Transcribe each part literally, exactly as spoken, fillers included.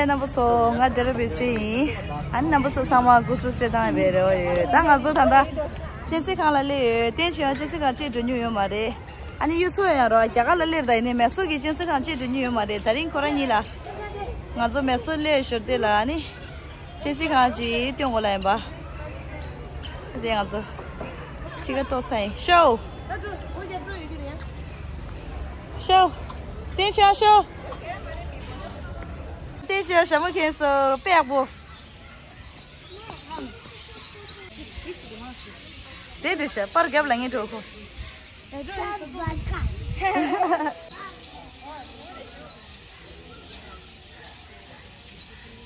རྣམ་པ་ཚོ། ང་དེ་རུ་བེ་ཆེ་ཡིན། ཨ་ནི་རྣམ་པ་ཚོ་ཚང་མ་སྐུ་གཟུགས་གསལ་ཐང་བེ་རེ་ཡོད། ད་ང་ཚོ་ད་ལྟ་གཅན་གཟན་ཁང་ལ་སླེབས་ཡོད། བསྟན་ཆོས་ཡང་གཅན་གཟན་ཁང་ཅིག་འགྲོ་མྱོང་ཡོད་མ་རེད། ཨ་ནི་གཡུ་མཚོ་ཡང་རོ་རྒྱ་གར་ལ་སླེབས་ད་ཡིན་ནའི་མེ་སོར་གྱི་གཅན་གཟན་ཁང་ཅིག་འགྲོ་མྱོང་ཡོད་མ་རེད། ད་རིང་ཁོ་རང་གཉིས་ལ། ང་ཚོ་མེ་སོར་སླེབས་ཞོར་དེ་ལ་ཨ་ནི། གཅན་གཟན་ཁང་ཅིག་སྟོན་དགོས་ལ་ཡིན་པ། དེ་ང་ཚོ་ཅིག་ག་ཏོག་ཚ་ཡིན་ཤོ། ཤོ། བསྟན་ཆོས་ཤོ། བསྟན་ཆོས་ཞྭ་མོ་ཁེངས་སོ་དཔེ་ཡག་པོ། དེ་དེ་ཤ་པར་རྒྱབ་ལ་ངས་འགྲོ་ཁོ།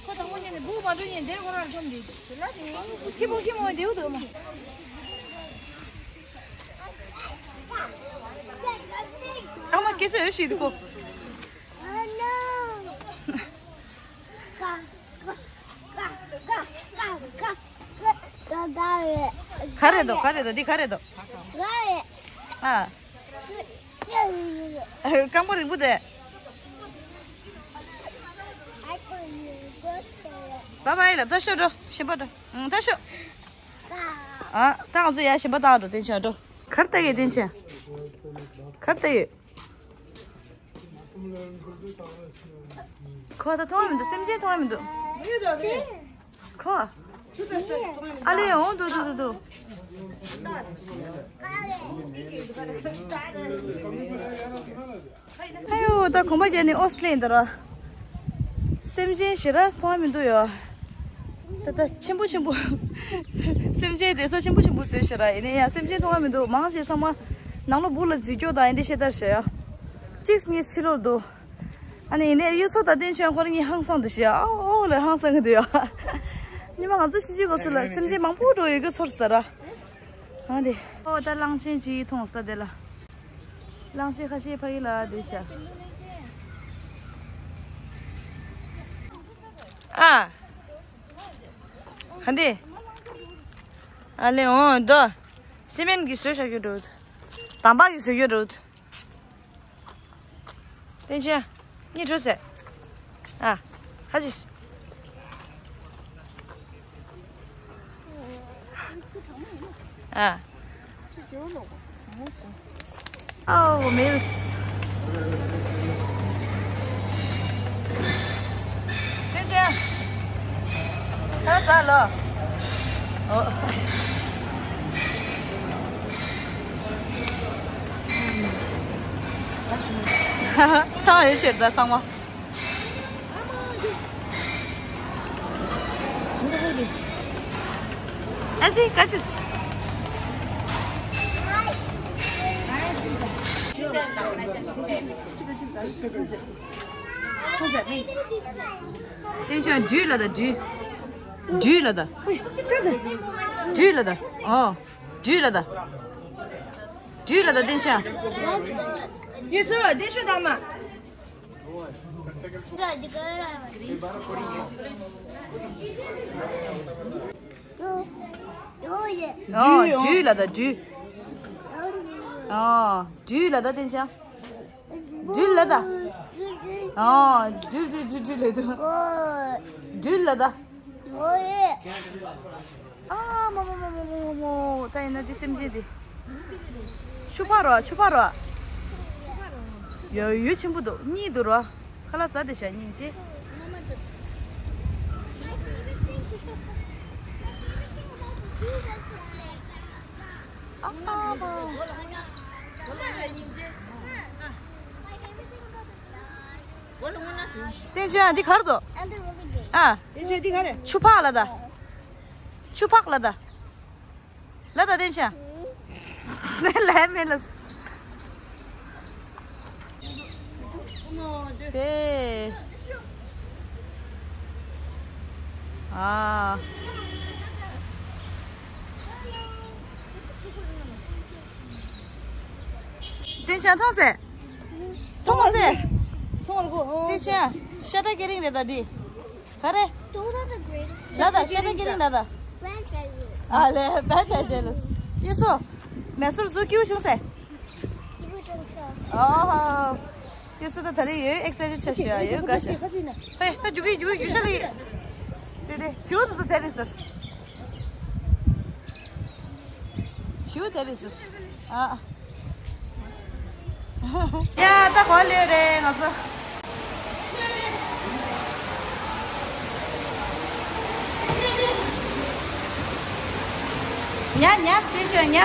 ཁོ་དང་པོ་ཉིད་ནས་སྦུག་མ་འགྲོ་ཉིན་དེ་ཁོ་རང་ཁྲོམ་རེད། ཁྱི་མོ་ཁྱི་མོ་དེའུ་འདུག་མ། ཨ་མ་སྐད་ཆ་ཡོད་ཤིག་འདུག་གོ། ག་རེ་འདུག་ག་རེ་འདུག་འདི་ག་རེ་འདུག་ཨ། རྐང་པ་རིང་པོ་དེ། བ་བའི་ལབ་ད་ཤོ་འགྲོ་ཞིམ་པ་འགྲོ་ཨང་ད་ཤོ། ཨ་ད་ང་ཚོ་ཡ་ཞིམ་པ་བཏང་འགྲོ་བསྟན་ཆོས་འགྲོ། གར་ལྟ་གི་བསྟན་ཆོས། གར་ལྟ་ཡོད། ཁོ་ད་མཐོང་མི་འདུག་སེམས་ཅན་མཐོང་མི་འདུག་ཁོ། ཨ་ལེ་འོང་འདུག་འདུག་འདུག་འདུག་ཨ་ཡོ་ད་གོམ་པ་རྒྱག་ནས་ཨོ་སི་ལེན་ད་ར། སེམས་ཅན་ཞེ་དྲག་མཐོང་མི་འདུག་ཡོ། ད་ད་ཆེན་པོ་ཆེན་པོ། སེམས་ཅན་དེ་ས་ཆེན་པོ་ཆེན་པོ་བཟོས་ཤག་ར་ཡིན་ནའི་ཡང་སེམས་ཅན་མཐོང་མི་འདུག་མང་ཆེ་ཚང་མ་ནང་ལོགས་སྦུག་ལ་འཛུལ་སྐྱོ་དང་ཡིན་དེ་ཤེས་ལྟར་བྱས་ཡ། གཅིག་གཉིས་ཕྱི་ལོགས་འདུག་ཨ་ནི་ཡིན་ནའི་གཡུ་མཚོ་དང་བསྟན་ཆོས་ཁོ་རང་གཉིས་ཧང་སང་འདུག་ཤག་ཨོ་ལ་ཧང་སང་གི་འདུག་ཡ། ཉི་མ་ང་ཚོ་ཕྱི་ཕྱི་གོ་སུ་ལ་སེམས་ཅན་མང་པོ་འགྲོ་ཡོད་གི་ཚོར་ས་ར། ཨ་དེ། ཨོ་ད་གླང་ཆེན་ཅིག་མཐོང་ས་དེ་ལ། གླང་ཆེན་ཁ་ཤས་ཕ་གི་ལ་དེ་ཤ། ཨ། ཧ་འདི། ཨ་ལེ་འོང་དོ། སི་མེན་གྱིས་བཟོས་བཞག་རྒྱུ་འགྲོ། དམ་པ་གིས་བཟོས་རྒྱུ་འགྲོ། བསྟན་ཆོས། གཉིད་ཁྲོ་ཟེར། ཨ། ཧ་ཅིས། ཨ། ཨོ་མིལ། བསྟན་ཆོས། ད་ཟ་ལོ། ཨོ། ཐང་ཡོད་ཆེར་ད་ཚང་མ། ཨ་ཟི་ཀ་ཅིས། བསྟན་ཆོས་སྦྲུལ་ལ་ད་སྦྲུལ། སྦྲུལ་ལ་ད། སྦྲུལ་ལ་ད། ཨོ། སྦྲུལ་ལ་ད། སྦྲུལ་ལ་ད་བསྟན་ཆོས། ཡུལ་ཚོ་བསྟན་ཆོས་དང་མ། ཨོ། སྦྲུལ་ལ་ད་སྦྲུལ། ཨོ། སྦྲུལ་ལ་ད་བསྟན་ཆོས། སྦྲུལ་ལ་ད། ཨ། སྦྲུལ་སྦྲུལ་སྦྲུལ་སྦྲུལ་ལ་ད། སྦྲུལ་ལ་ད། ཨ་མ་མ་མ་མ་མ་མ། ད་ཡིན་ན་འདི་སེམས་ཅན་འདི། ཆུ་ཕག་རོ་ཆུ་ཕག་རོ། ཡ་ཡུ་ཆེན་པོ་འདུག་གཉིས་འདུག་རོ། ཁ་ལག་ཟ་དེ་བྱ་གཉིས་ཅེ། ཨ་མ་མ། བསྟན་ཆོས་འདི་ག་རེ་འདུག་ཨ། བསྟན་ཆོས་འདི་ག་རེ། ཆུ་ཕག་ལ་ད། ཆུ་ཕག་ལ་ད། ལ་ད་བསྟན་ཆོས། ལས་མེད་ལ། དེ། ཨ། བསྟན་ཆོས་མཐོང་ཟེར། མཐོང་མ་ཟེར། མཐོང་གོ། བསྟན་ཆོས། ཤ་ཁྲག་སྐེ་རིང་རེད་ད་འདི། ག་རེ། Those are the greatest. ལ་ད་ཤ་ཁྲག་སྐེ་རིང་ལ་ད། Bad guy. ཨ་ལེ་བད་ཀ་ཇེ་ལས། ཡེ་སོ། མེ་སོར་གཟུགས་སྐྱིད་པོ་བྱུང་ཟེར། སྐྱིད་པོ་བྱུང་ཟེར། ཨོ་ཧོ། དེ་སུ་ད་ད་རེས་ཡོད་ཨེག་སའི་ཊེཌ་ཆགས་ཤག་ཡོད་དགའ་ཤག་ཧེ་ད་རྒྱུག་གི་རྒྱུག་གི་རྒྱུག་ཤག་ལི། དེ་དེ་བྱིའུ་དེ་ཚོ་དེ་རེད་ཟེར། བྱིའུ་དེ་རེད་ཟེར། ཨ། ཡ་ད་གོ་ལེ་རེད་ང་ཚོ། ཉ་ཉ་དེ་ཆོ་ཉ།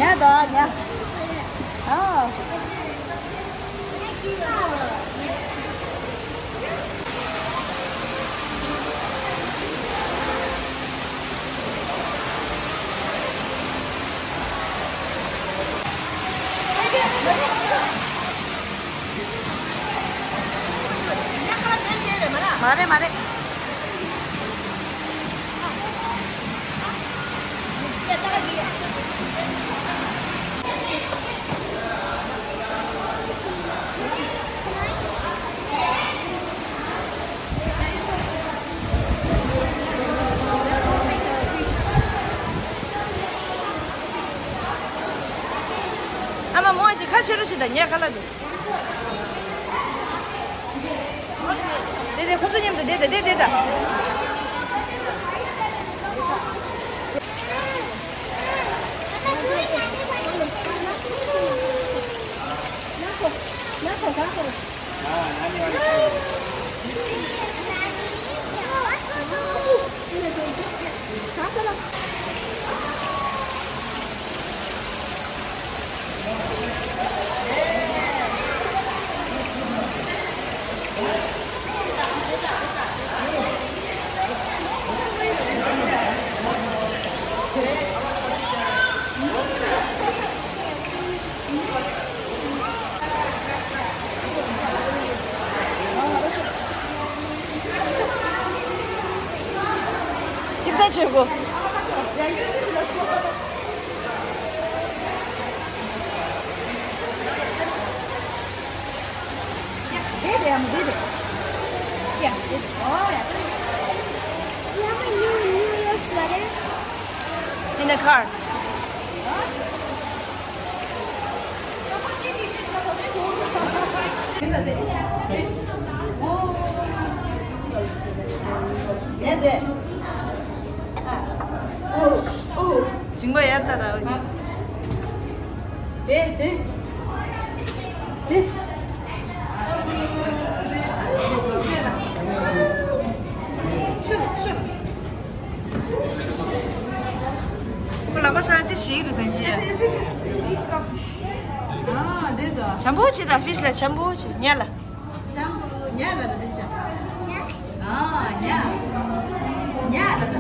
ཉ་དོ་ཉ། ཨོ། མ་རེད་མ་རེད། ཨ་མ་མོ་ཅིག་ཁ་ཕྱེ་རོགས་བྱེད་དང་། ངས་ཁ་ལག་འདུག་དེ་དེ་ཁོ་ཚོ་མཉམ་དུ་བསྡད་དང་བསྡད་བསྡད་དང་། ཁྱིམ་ཚང་ཆོས་སྒོ། དེ་རེད་ཨ་མ་དེ་རེད། ཡ་དེ་རེད། ཨོ་ཡ་དེ་རེད། You have a new, new little sweater? In the car. ཞིང་པ་ཡར་ལྟ་ར། དེ་དེ་དེ། ཤུ་ཤུ། ཁོ་ལག་པ་ཤ་དེ་ཞིག་རུ་ཐོན་ཅི། ཨ་དེ་ཚོ། བྱམས་པོ་བྱེད་དང་ཕིཤ་ལ་བྱམས་པོ་བྱེད་ཉལ་ལ། བྱམས་པོ་ཉལ་ལ་ད་དེ་བྱ། ཨ་ཉལ། ཉལ་ལ་ད།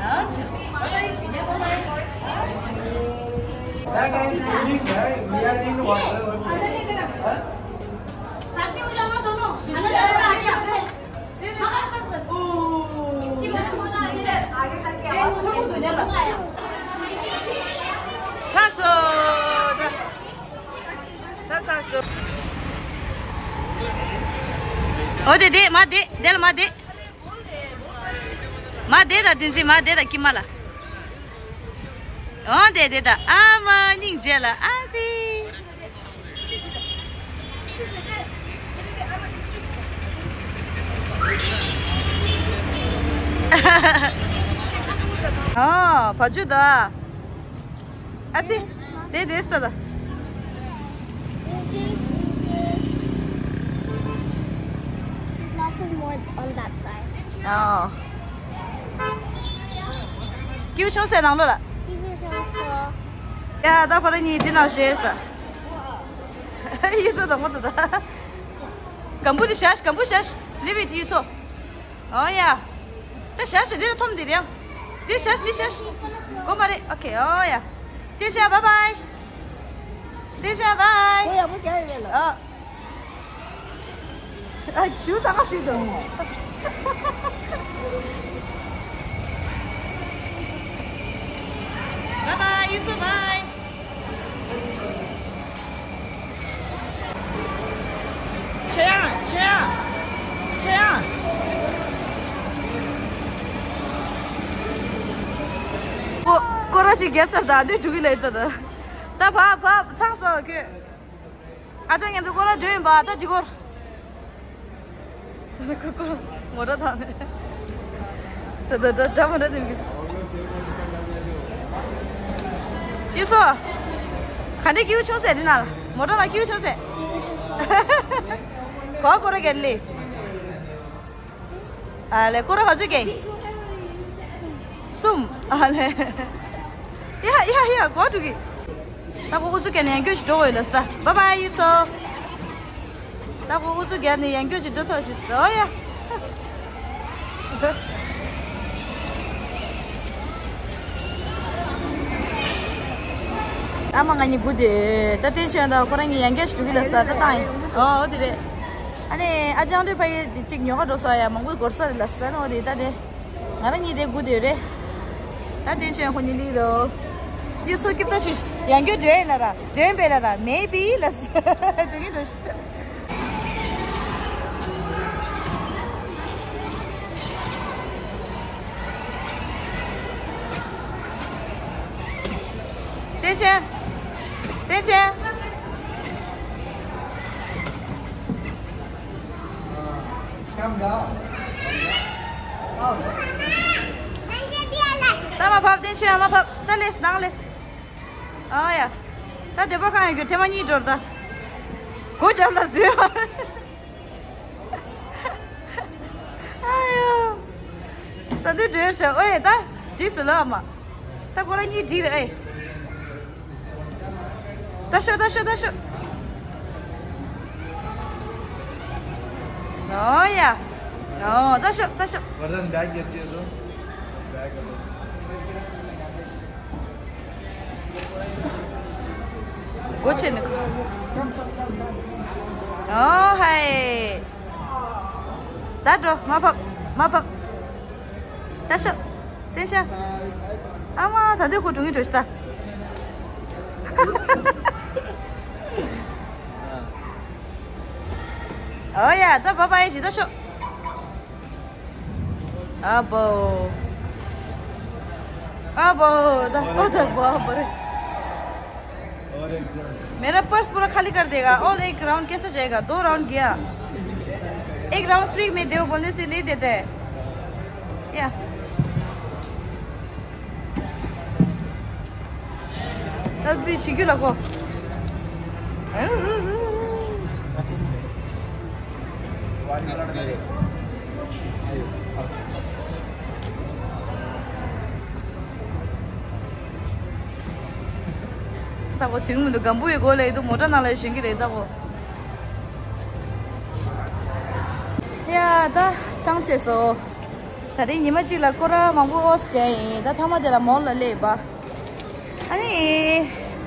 ཨ་ཆི། That time swimming, right? We are in water. Huh? साथ में हो जाओ ना दोनों। अंदर जाओ ना, आगे आओ। ཚར་སོང་། ད་ད་ཚར་སོང་། འོ་དེ་དེ་མ་དེ་དེ་ལ་མ་དེ། མ་དེ་ད་དེ་འཛིན་མ་དེ་ད་ཀི་མ་ལ། འོ་དེ་དེ་ད་ཨ་མ་སྙིང་རྗེ་ལ་ཨ་ཙི། ཨ་བ་ཅུ་ད། ཨ་ཙི། དེ་དེ་ལྟ་ད། There's lots of more on that side. ཨོ། ཀིའུ་ཆུང་སའི་ནང་ལོགས་ལ། ཀིའུ་ཆུང་སོ། ཡ་ད་ཁོ་རང་གཉིས་འདི་ནང་བཞེས་ས། ཡིད་ཚོ་དང་མོ་དུ་ད། སྒམ་བུ་དེ་བཞག་སྒམ་བུ་བཞག Leave it ཡིད་ཚོ། ཨོ་ཡ། ད་བཞག་ཞུ་འདི་ལ་འཐོམ་འདི་རེད། འདི་བཞག་འདི་བཞག་གོ་མ་རེད། ཨོ་ཁེ། ཨོ་ཡ། དེ་བཞག་བཱའི་བཱའི། དེ་བཞག་བཱའི་བཱའི། ཨོ་ཡ་མོ་རྒྱག་ཡོད་ལ། ཨ། ཨ་ཞུ་ད་ག་ཅིག་ཏུ། བཱའི་བཱའི་ཡིད་ཚོ་བཱའི། ཆེ་ཡང་ཆེ་ཡང་ཆེ་ཡང་། ཨོ། ད་ཅིག་རྒྱལ་སར་ད་དུས་འགྲོ་གི་ལས་ད་ད། ད་བབ་བབ་ཚང་སོང་ཁྱོད། ཨ་ཅག་ངེད་ཚོ་སྐོར་ར་འགྲོ་ཡིན་པ་ད་ཅི་སྐོར། ཁོ་སྐོར་མོ་ཊ་དང་ནས། ད་ད་ད་འདྲ་མ་འདྲ་དེ་གི། ཡུ་སོ། ག་འདྲ་སྐྱིད་པོ་བྱུང་ཟེར་འདི་ན་ལ། མོ་ཊ་ལ་སྐྱིད་པོ་བྱུང་ཟེར། གོ་སྐོར་ར་གེར་ལི། ཨ་ལེ་སྐོར་ར་ག་ཚོད་གེ། གསུམ། ཨ་ལེ། ཡ་ཡ་ཡ་གོ་འགྲོ་གི། ད་ཁོ་ཨུ་ཚུགས་བརྒྱབ་ནས་ཡང་བསྐྱར་ཞིག་འགྲོ་དགོས་ཡོད་ལ་ས། བཱའི་བཱའི་ཡུ་སོ། ད་ཁོ་ཨུ་ཚུགས་བརྒྱབ་ནས་ཡང་བསྐྱར་ཞིག་འགྲོ་ཐུབ་ཞིག་ཟེར་ཡ། ཨ་མ་ང་གཉིས་སྒུག་བསྡད། ད་བསྟན་ཆོས་དང་ཁོ་རང་གཉིས་ཡང་བསྐྱར་ཞིག་འགྲོ་གི་ལ་ས། ད་བཏང་ཡིན། ཨོ་ཨོ་དེ་རེད། ཨ་ནི་ཨ་ཅང་རེ་ཕ་ཡི་དེ་གཅིག་ཉོ་ག་འགྲོ་ས་ཡ། མང་པོའི་སྒོར་ས་རེད་ལ་ས་ནི་ཨོ་དེ་ད་དེ། ང་རང་གཉིས་དེ་སྒུག་བསྡད་རེད། ད་བསྟན་ཆོས་ཁོ་གཉིས་ལི་རོ། ཡུ་སོ་སྐྱིད་པོ་ཞིག་ཡང་བསྐྱར་འགྲོ་ཡིན་ལ་ར། འགྲོ་ཡིན་པས་ལ་ར། མེ་བི་ལ་ས། འགྲོ་གི་འགྲོ་ཞིག་བསྟན་ཆོས། བསྟན་ཆོས། ད་མར་བབས། བསྟན་ཆོས་ཡར་མར་བབས། ད་ལེས་ནང་ལེས། ཨ་ཡ། ད་སྡོད་པ་གང་ཡོད་རྒྱུ་ཐེངས་མ་གཉིས་འགྲོ་ར་ད། སྒོ་རྒྱབ་ལ་བཟོས་པ། ཨ་ཡ། ད་འདི་འགྲོ་ཤག་ཨོ་ཡ་ད། འགྲིག་སོང་ལ་ཨ་མ། ད་ཁོ་རང་གཉིས་འགྲིག་རེད་ཨེ། ད་ཤོག་ད་ཤོག་ད་ཤོག་ཨོ་ཡ། ཨོ་ད་ཤོག་ད་ཤོག་སྒོ་ཕྱེ་ནས། ཨོ་ཧའི། ད་འགྲོ། མར་བབས། མར་བབས། ད་ཤོག་བསྟན་ཆོས། ཨ་མ་ད་དུང་ཁོ་འགྲོ་གི་འགྲོ་ཤི་ད། ཨོ་ཡ་ད་བཱའི་བཱའི་ཞིག་ད་ཤོག་ཨ་བོ། ཨ་བོ། ད་ཨོ་ད་བོ་ཨ་བོ་རེད། मेरा पर्स पूरा खाली कर देगा। और एक राउंड कैसे जाएगा? दो राउंड गया। एक राउंड फ्री में दो बोलने से नहीं देता है। या। ད་ཅི་བྱེད་རྒྱུ་ལ་གོ། ད་གོ་དུས་མི་འདུག་སྒམ་པོ་ཡི་སྒོ་ལས་འདུག་མོ་ཊ་ནང་ལ་བཞོན་གྱི་རེད་ད་གོ། ཡ་ད་ཐང་ཆད་སོང་། ད་རེས་ཉི་མ་གཅིག་ལ་སྐོར་ར་མང་པོ་ཨོ་སི་རྒྱག་ཡིན། ད་མཐའ་མ་དེ་ལ་མོལ་ལ་སླེབས་པ། ཨ་ནི།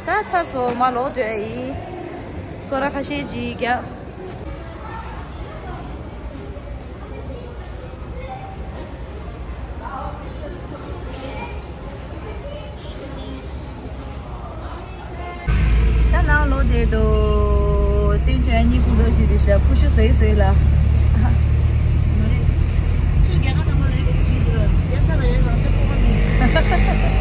ད་ཚར་སོང་། མར་ལོག་འགྲོ་ཡ་ཡིན། སྐོར་ར་ཁ་ཤས་ཅིག་རྒྱག་ད་ནང་ལོག་བསྡད་དོ། བསྟན་ཆོས་གཉིད་ཁུག་འགྲོ་བྱེད་དེ་ཤ་ཀུ་ཤུ་ཟེར་ཟེར་ལ། ཚུར་རྒྱ་གར་ནང་ལ་ལས་ཀ་བྱེད་དུས་རྒྱ་ཚ་ལ་ཡོད་ལ་ཚ་ཁོ་ཁོ་ནི།